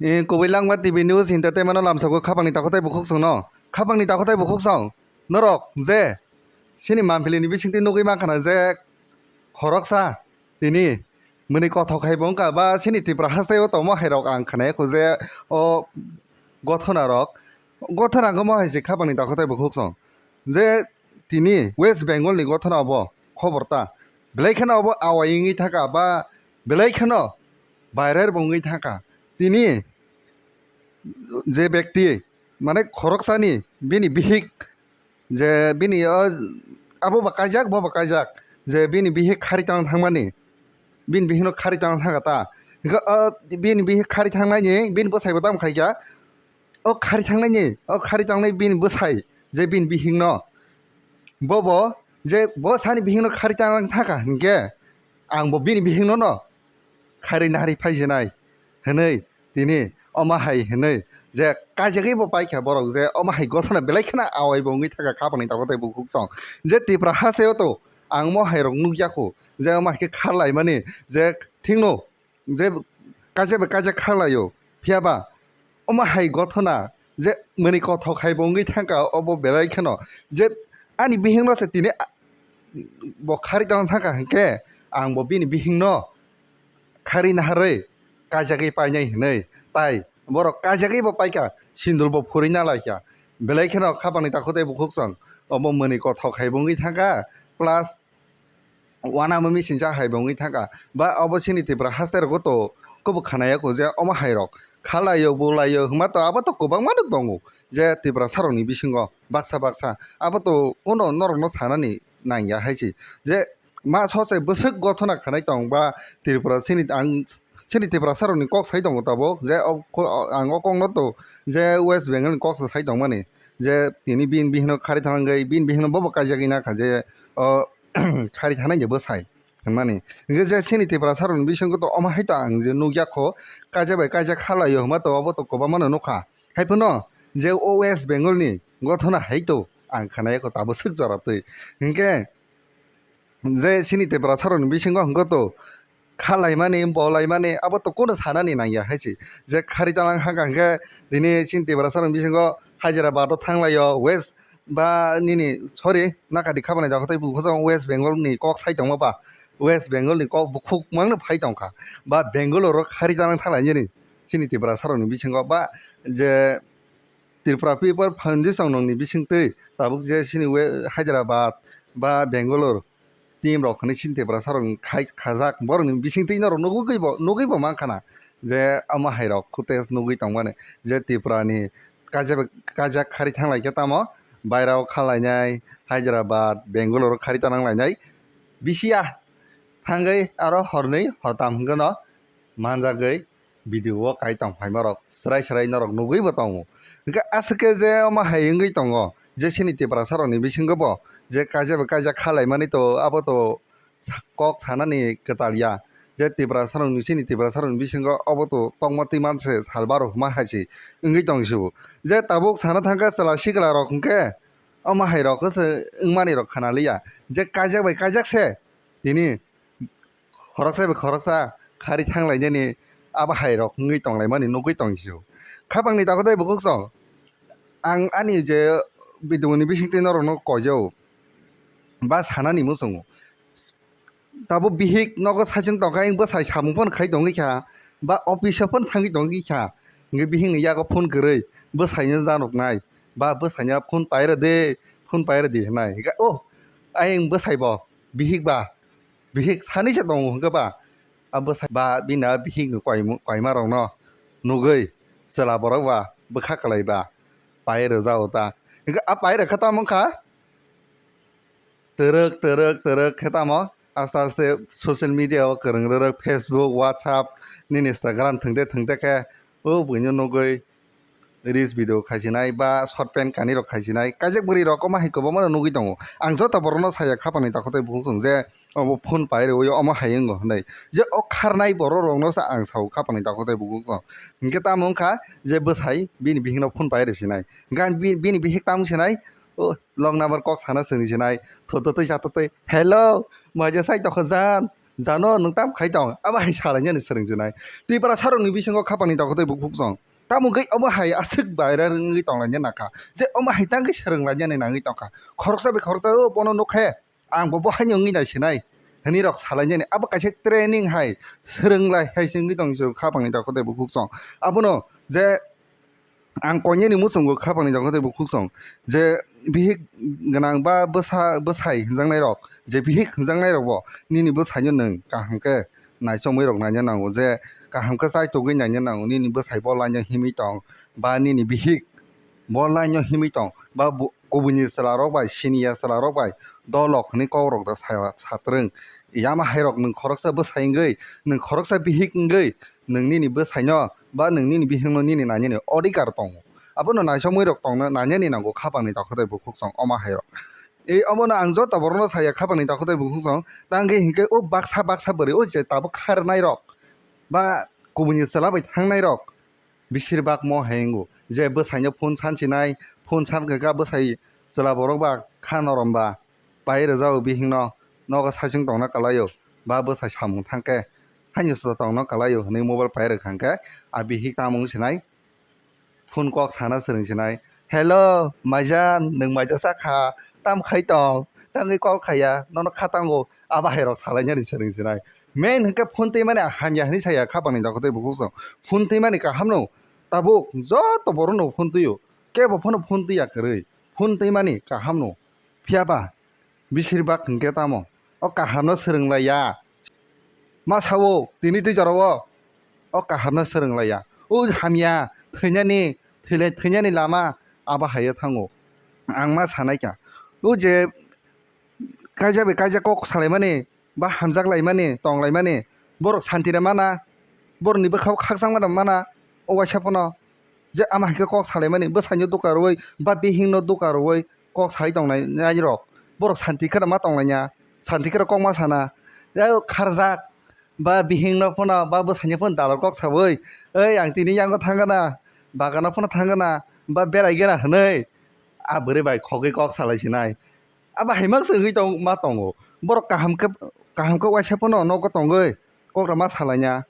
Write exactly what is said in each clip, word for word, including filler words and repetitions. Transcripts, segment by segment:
Eh, kubui Langma T V News entertainment no lamsao khapangni takhuk tei bukhuk songno. Khapangni takhuk tei bukhuk song. Norok je sini mampili ni bisingtwi nugwi mankha na je khoroksa tini mwnwi kothok hai bo wngkha ba sini Tripura hasteo tongmo hai rok ang khwnai kho je o gothona rok. Gothona wngkha mo hai se khapangni takhuk tei bukhuk song. Je tini West Bengal ni gothona obo khobor ta. Belai kheno obo awai wngwi thangkha ba belai kheno viral bo wngwi thangkha. Tini je bekti, mane khoroksani bini bihik, je bini o, abo ba kaijak, bo ba kaijak, je bini bihik khari tang thangmani, bini bihikno khari tang thangkha ta. Hingke o bini bihik khari thangnani bini bwsai bo tamo khaikha, o khari thangnani, o khari tangnai bini bwsai, je bini bihikno, bobo je bo sani bihikno khari tang thangkha hinkhe, ang bo bini bihikno no khari nari phai sinai hinui tini omo hai hinui je kaijagwi bo paikha borok je omo hai gothana belai kheno awai bo wngwi thangkha khapangni takhuk tei bukhuk song je Tripura hasteo to ang omo hai rok nukya kho je omo hai khe kharlaimani je thikno je kaisa bai kaisa kharlaio phiyaba omo hai gothana je mwnwi kothok hai bo wngwi thangkha obo belai kheno je ani bihikno se tini a-, bo khari tang thangkha hinkhe ang bo bini bihikno khari naharwi kaijagwi painai hinui tai borok kaijagwi bo paikha sindul bo phurwi na laikha belai kheno khapangni takhuk tei bukhuk song obo mwnwi kothok hai bo wngwi thangkha plus uanama machine cha hai bo wngwi thangkha ba obo chini Tripura haste rogo to kobo khwnaya kho je omo hai rok khalaio bulaio hwnma to abo to kwbangma no tongo je Tiprasa rokni bisingo baksa baksa abo to kono norokno sanani nangya hai se je ma sochai bwswk gothona khanai tong ba Tripura chini ang chini Tiprasa rokni kok sai tongo tabuk je o ko-, ang o kokno to je West Bengal ni kok se sai tongmani je tini bini bihikno khari thangwi bini bihikno bobo kaijagwi nakha je o khari thanai je bwsai hinmani. Hingke je chini Tiprasa rokni bisingo to omo hai to ang je nukya kho, kaijak bai kaijak khalaio hwnma to obo to kwbangma no nukha. Hai phano je o West Bengal ni gothona hai to ang khwnaya kho tabuk swk jora twi. Hingke je chini Tiprasa rokni bisingo hwnkhe to khalaimani, bolaimani abo to kono sanani nangya hai se. Je khari talang hangka hingke tini chini Tiprasa rokni bisingo Hyderabad o thanglaio West ba nini, sorry, nakadi khabana jaga tei buphajang West Bengal ni kok sai tongma ba, West Bengal ni kok bukhuk mangno phai tongkha ba Bangalore o khari tanang thanglainani chini Tiprasa rokni bisingo ba je Tripura People Foundation rokni bisingtwi tabuk je chini we-, Hyderabad ba Bangalore team rok hinui chini Tiprasa rok khai khajak borokni bisingtwi norok nugui bo, nugui bo mankha na je omo hai rok footage nugui tongmani je Tripura ni kaijak bai kaijak khari thanglaikhe tamo bairao khalainai Hyderabad, Bangalore o khari tanang lainai bisiya thangwi aro hornwi hotam hwnkhe no manjagwi video o kai tong phaima rok chwrai chwrai norok nugui bo tongo. Hwnkhe aswk khe je omo hai wngwi tongo je chini Tiprasa rokni bisingo bo je kaijak bai kaijak khalaimani to abo to sa-, kok sanani kwtal ya. Je Tiprasa rokni, chini Tiprasa rokni bisingo obo to tongma twi man se sal baro hwnma hai se wngwi tong se bo. Je tabuk sana thangkha chwla sikla rok hwnkhe omo hai rok se wngmani rok khana liya. Je kaijak bai kaijak se tini khoroksa bai khoroksa khari thanglainani abo hai rok wngwi tonglaimani nugui tong se bo. Khapangni takhuk tei bukhuk song ang ani je video ni bisingtwi norokno koijao ba sanani muchungo. Tabuk bihik nogo saichung tongkha, ayang bwsai samung phano khai tongwi kha, ba office o phano thangwi tongwi kha. Hwnkhe bihikni yago phone kwrwi, bwsaino janoknai, ba bwsaino phone pairw de, phone pairw di hwnai. Hwnkhe, "Oh, ayang bwsai bo, bihik ba, bihik sanisa tongo," hwnkhe ba, a bwsai ba bini a bihikni koimu-, koimarokno nugwi chwla borok ba bwkha kwlai ba pairw jao ta. Hwnkhe a pairw khe tamo wngkha? Twrwk, twrwk, twrwk khe tamo aste aste social media o kwrwng rwrwk, Facebook, WhatsApp, nini Instagram thwngte thwngte khe o buino nugwi reels video khaisinai ba short pant kanwi rok khaisinai. Kaijak bwrwi rok omo hai kwbangma no nugwi tongo. Ang joto borokno saya khapangni takhuk tei bukhuk song je obo phone pai rwui omo hai wngo hwnwi. Je o kharnai borok rokno se ang sao khapangni takhuk tei bukhuk song. Hinkhe tamo wngkha je bwsai bini bihikno phone pai rwsinai. Hinkhe ang bi-, bini bihik tamo sinai, o, long number kok sana swngwi sinai, thototwi chatotwi, "Hello, maja sai tokho jan?" Jano nwng tam khai tong, abo hai salainani swrwng sinai. Tiprasarokni bisingo khapangni takhuk tei bukhuk song. Tamo wngwi omo hai aswk viral wngwi tonglaina nakha. Je omo hai tangwi swrwnglainani nangwi tongkha. Khoroksa bai khoroksa o bono nukhe, ang bo bo haino wngwi nai sinai. Hwnwi rok salainani. Abo kaisa training hai, swrwnglai hai se wngwi tong khapangni takhuk tei bukhuk song. Abono je ang koinani muchungo khapangni takhuk tei bukhuk song, je bihik gwnang ba bwsa, bwsai hwnjaknai rok, je bihik hwnjaknai rok bo nini bwsaino nwng kaham khe naichomwi rok naina nango, je kaham khe chaitogwi naina nango, nini bwsai bo laino himwi tong ba nini bihik bo laino himwi tong ba bo-, kubuni chwla rok bai, siniya chwla rok bai dolok hwnwi kok rok da sa-, satrwng. Yama hai rok nwng khoroksa bwsai wngwi, nwng khoroksa bihik wngwi, nwng nini bwsaino ba nwng nini bihikno nini nainani odhikar tongo. Abono naichomwi rok tongna nainani nango khapangni takhuk tei bukhuk song omo hai rok. E omono ang joto borokno saya khapangni takhuk tei bukhuk song, tangwi hinkhe o baksa baksa bwrwi o je tabuk kharnai rok ba kubuni chwla bai thangnai rok, besir bak mo hai wngo je bwsaino phone sansinai, phone sankha bwsai chwla borok ba kha norom ba pai rwjao bihikno nogo saichung tongna kwlaio ba bwsai samung thangkhe haino se tongna kwlaio hwnwi mobile pai rwkha hwnkhe a bihik tamo wng sinai phone kok sana swrwng sinai, "Hello, maijan, nwng maija sakha, tam khai tong, tangwi call khaiya, nono kha tango," abo hai rok salainani swrwng sinai. Main hwnkhe phone twimani hamya hwnwi saya khapangni takhuk tei bukhuk song. Phone twimani kaham no, tabuk joto borok no phone twio, kebo phano phone twiya kwrwi, phone twimani kaham no. Phiya ba, besir bak hwnkhe tamo o kahamno swrwng lai ya. Ma sao tini twi jorao o kahamno swrwng lai ya. O hamya thwinani, thwilai thwinani lama abo hai o thango. Ang ma sanai kha, o je kaijak bai kaijak kok salaimani ba hamjak laimani, tong laimani, borok santi rw mana, borokni bwkhao khakchangma rw mana, o waisa phano je ama hai khe kok salaimani, bwsaino doka rwui ba bihikno doka rwui kok sai tongnai rok, borok santi khe rw ma tong laina, santi khe rw kok ma sana, ya kharjak ba bihikno phano ba bwsaino phano dalok kok saui, "Ei, ang tini yango thang gana, bagano phano thang gana, ba berai gana," hwnwi a bwrwi bai khogwi kok salai sinai. Abo hai mangsa wngwi tong-, ma tongo. Borok kaham khe, kaham khe waisa phano nogo tongwi kok rw ma salaina.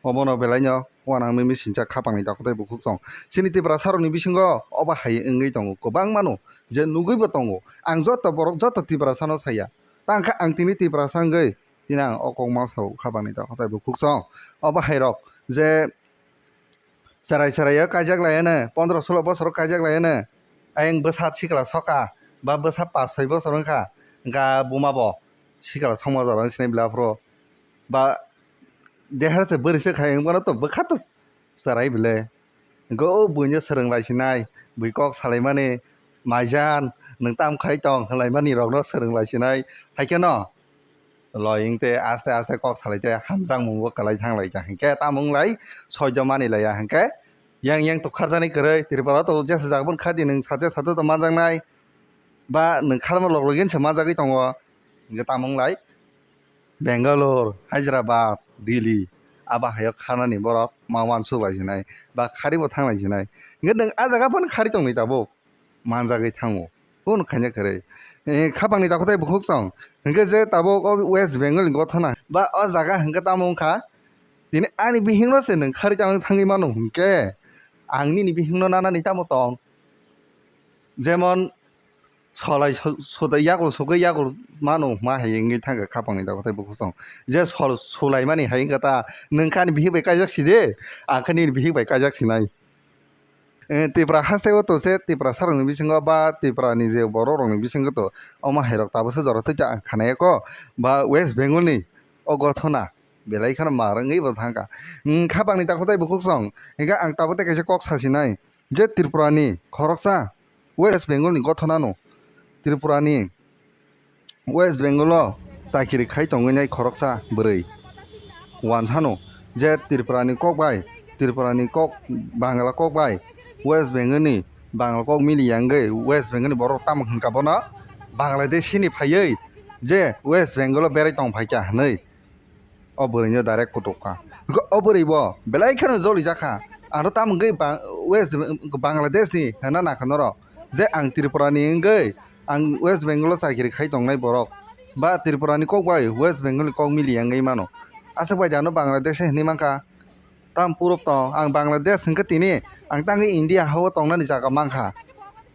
Obono belaino uanang mimi sincha khapangni takhuk tei bukhuk song. Chini Tiprasarokni bisingo obo hai wngwi tongo. Kwbangmano je nugwibo tongo. Ang joto borok, joto Tiprasano saya. Tangkhe ang tini Tiprasa wngwi tini ang o kok ma sao khapangni takhuk tei bukhuk song. Obo hai rok je cherai cherai o kaijak lai ano, pondro sulo bosoro kaijak lai ano. Ayang bwsa sikla soka, ba bwsa pas soi bosor wngkha, ga buma bo sikla songma jora wng sinai bwla phuru. Ba dehar se bwrwi se khai wng bono to bwkha to cherai bwle. Go o buino swrwng lai sinai, bui kok salaimani, "Maijan, nwng tam khai tong?" hwnlaimani rokno swrwng lai sinai. Hai kheno loi wng te aste aste kok salai te hamjakmung bo kwlai thang lai kha, hinkhe tamo wng lai soido mani lai ya, hinkhe yang yang to kharjaknai kwrwi Tripura to jesa jaga bo kha di, nwng sache sache to manjaknai ba nwng kharma lok login se manjagwi tongo, hinkhe tamo wng lai Bangalore, Hyderabad, Delhi abo hai o kharnani borok ma uansuk lai sinai ba khari bo thang lai sinai, hinkhe nwng a jaga phano khari tong lai tabuk. Manjagwi thango. Bono khaina kwrwi. Eh, khapangni takhuk tei bukhuk song. Hinkhe je tabuk o West Bengal ni gothona ba o jaga hinkhe tamo wngkha? Tini ani bihikno se nwng khari tangwi thangwi mano hinkhe ang nini bihikno nanani tamo tong? Jemon solai so-, sodai yakul sogwi yakul mano ma hai wngwi thangkha khapangni takhuk tei bukhuk song. Je sol sulaimani hai wngkha ta, nwng khe ani bihik bai kaijak sidi, ang khe nini bihik bai kaijak sinai. Eh, Tripura haste o to se Tiprasa rokni bisingo ba Tripura ni je borok rokni bisingo to omo hai rok tabuk se jora tei ta ang khana ya ko ba West Bengal ni o gothona belai kheno mar wngwi bo thang kha. Hmm, khapang ni takhuk tei bukhuk song hinkhe ang tabuk tei kaisa kok sa sinai je Tripura ni khoroksa West Bengal ni gothona no Tripura ni West Bengal o chakiri khai tongwi nai khoroksa bwrwi. Wansano je Tripura ni kok bai, Tripura ni kok, Bangla kok bai West Bengal ni Bangla kok mili ya wngwi West Bengal ni borok tamo hwn kha bono Bangladesh ni phaiwi je West Bengal o berai tong phai kha hwnwi. O bwrwino direct kutuk kha. Hwnkhe o bwrwi bo belai kheno jolijak kha. Ano tamo wngwi ba-, West Bangladesh ni hwnna nangkha norok. Je ang Tripura ni wngwi ang West Bengal o chakiri khai tongnai borok. Ba Tripura ni kok bai West Bengal ni kok mili ya wngwi mano. Aswk bai jano Bangladesh hinwi mankha. Tam purok tong, ang Bangladesh hwnkhe tini, ang tangwi India ha-o tongnani jaga mankha.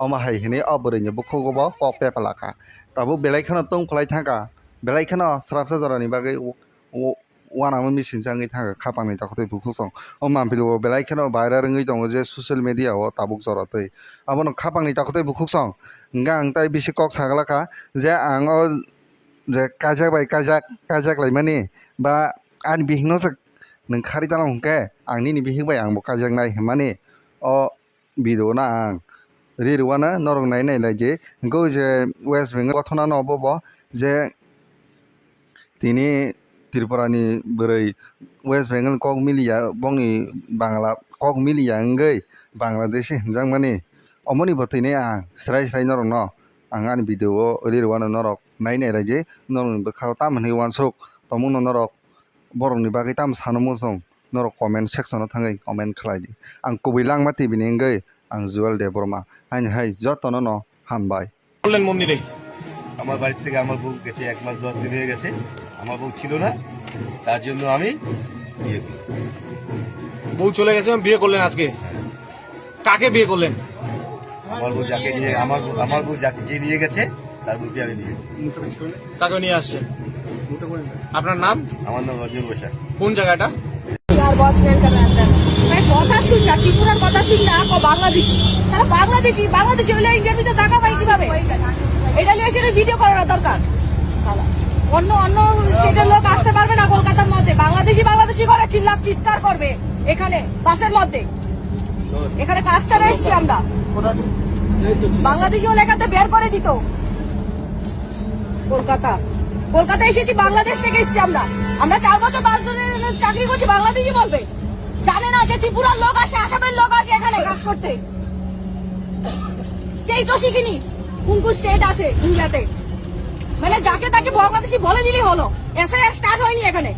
Omo hai hinwi o bwrwini bukhugo bo kok pepalakha. Tabuk belai kheno tong phlai thangkha, belai kheno srapsa jorani bagwi u-, u-, uanama machine changwi thangkha khapangni takhuk tei bukhuk song. O mampili bo belai kheno viral wngwi tongo je social media o tabuk jora twi. Abono khapangni takhuk tei bukhuk song hwnkhe ang tai bisi kok saglakha je ang o je kaijak bai kaijak, kaijak laimani ba ani bihikno se nwng khari tano hwnkhe ang nini bihik bai angbo kaijaknai hwnmani o video no ang ri rwano norok nai nai lai di. Hwnkhe o je West Bengal gothona no obo bo je tini Tripura ni bwrwi West Bengal kok miliya bongni Bangla kok miliya wngwi Bangladeshi hwnjakmani omoni bo tini ang srai srai norok no ang ani video o ri rwano norok nai nai lai di norokni bwkhao tamo hinwi uansuk tongmungno norok borokni bagwi tamo sano muchung norok comment section o thangwi comment khlai di. Ang kubui Langma T V ni wngwi ang Joel Debbarma. Haini hai jotono no hambai. করলেন মন্দিরে? আমার বাড়ি থেকে আমার বউ গেছে, এক মাস দশ দিন হয়ে গেছে, আমার বউ ছিল না, তার জন্য আমি বিয়ে করি। বউ চলে গেছে, বিয়ে করলেন আজকে। কাকে বিয়ে করলেন? আমার বউ যাকে নিয়ে, আমার বউ, আমার বউ যাকে যে নিয়ে গেছে, তার বউকে আমি বিয়ে করি। তাকে নিয়ে আসছেন। আপনার নাম? আমার নাম রঞ্জন বৈশাখ। কোন জায়গাটা? আর বয়ফ্রেন্ড আর ফ্রেন্ড। তাই কথা শুন না, ত্রিপুরার কথা শুন না, কো বাংলাদেশি। তারা বাংলাদেশি, বাংলাদেশি হলে ইন্ডিয়ার ভিতরে জায়গা পাই কিভাবে? এটা নিয়ে সেটা ভিডিও করার দরকার। শালা। অন্য, অন্য স্টেটের লোক আসতে পারবে না কলকাতার মধ্যে। বাংলাদেশি, বাংলাদেশি করে চিল্লা চিৎকার করবে এখানে বাসের মধ্যে। এখানে কাজ ছাড়া এসছি আমরা। বাংলাদেশি হলে এখান থেকে বের করে দিত। কলকাতা, কলকাতা এসেছি, বাংলাদেশ থেকে এসেছি আমরা। আমরা চার বছর পাঁচ বছর চাকরি করছি, বাংলাদেশি বলবে। জানে না যে ত্রিপুরার লোক আসে, আসামের লোক আসে এখানে কাজ করতে। স্টেটও শিখিনি, কোন কোন স্টেট আছে ইন্ডিয়াতে। মানে যাকে তাকে বাংলাদেশি বলে দিলেই হলো, এসে স্টার্ট হয়নি এখানে।